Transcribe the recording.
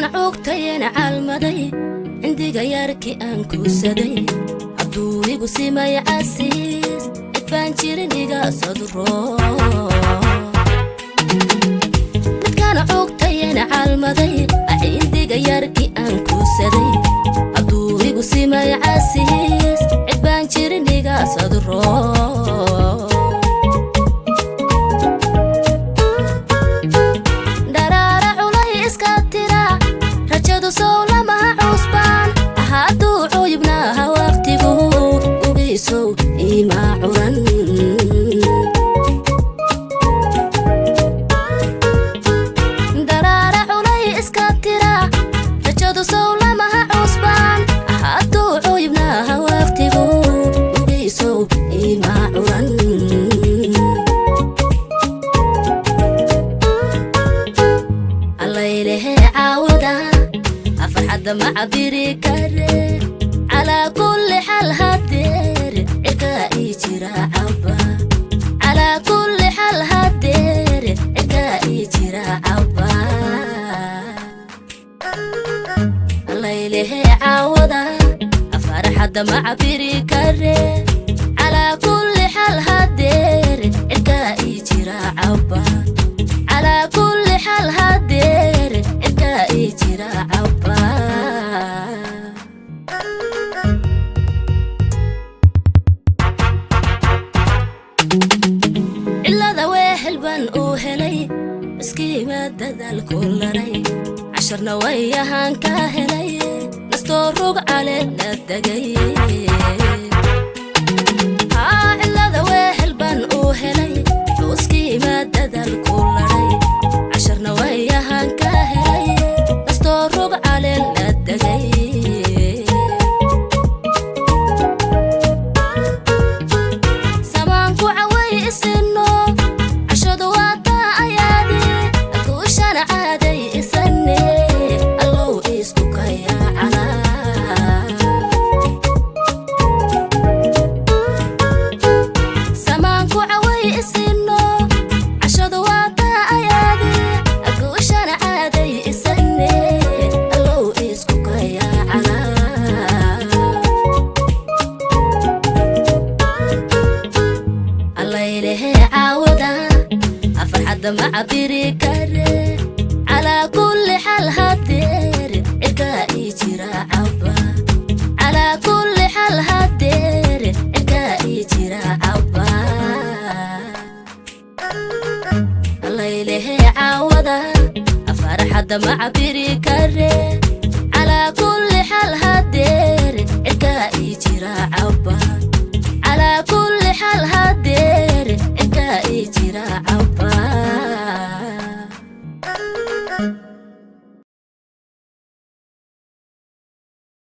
Midkaan cuugtayena calmaday, cindiga yarkii aan kuusaday, hadduu igu simay casiis, cid baan jirin iga sodro. Midkaan cuugtayena calmaday, cindiga yarkii aan kuusaday, hadduu igu simay casiis, cid baan jirin iga sodro. Dharaara culay iska tira, rajadu sow lamaha cusbaan, hadduu cuyubnaaha waqtigu, ugiisow imaa curan. Dharaara culay iska tira, rajadu sow lamaha cusbaan, hadduu cuyubnaaha waqtigu, ugiisow imaa curan. Allaylehe caawada afarxadda ma cabiri kare, calaa kulli xal hadeer cirkaa ii jira caba. Calaa kulli xal hadeer cirkaa ii jira caba. Allaylehe caawada afarxadda ma cabiri kare, calaa kulli xal hadeer cirkaa ii jira caba. Calaa kulli xal hadeer cirkaa ii jira caba. Cilada weehel baan uu helay, miskiima dadaalku laray, casharna way ahaan ka helay, nastoo rug cale la degay. Haa, cilada weehel baan uu helay, xuskiima dadaalku laray, casharna way ahaan ka helay, nastoo rug cale la degay. Samaanku caway isino, cashadu waa taa ayaadi, guushana caaday isane, allow isku kayaacana. Samaanku caway isino, cashadu waa taa ayaadi, guushana caaday isane, allow isku kayaacana. Allaylehe caawada afarxadda ma cabiri kare, calaa kulli xal hadeer cirkaa ii jira caba. Calaa kulli xal hadeer cirkaa ii jira caba. Allaylehe caawada afarxadda ma cabiri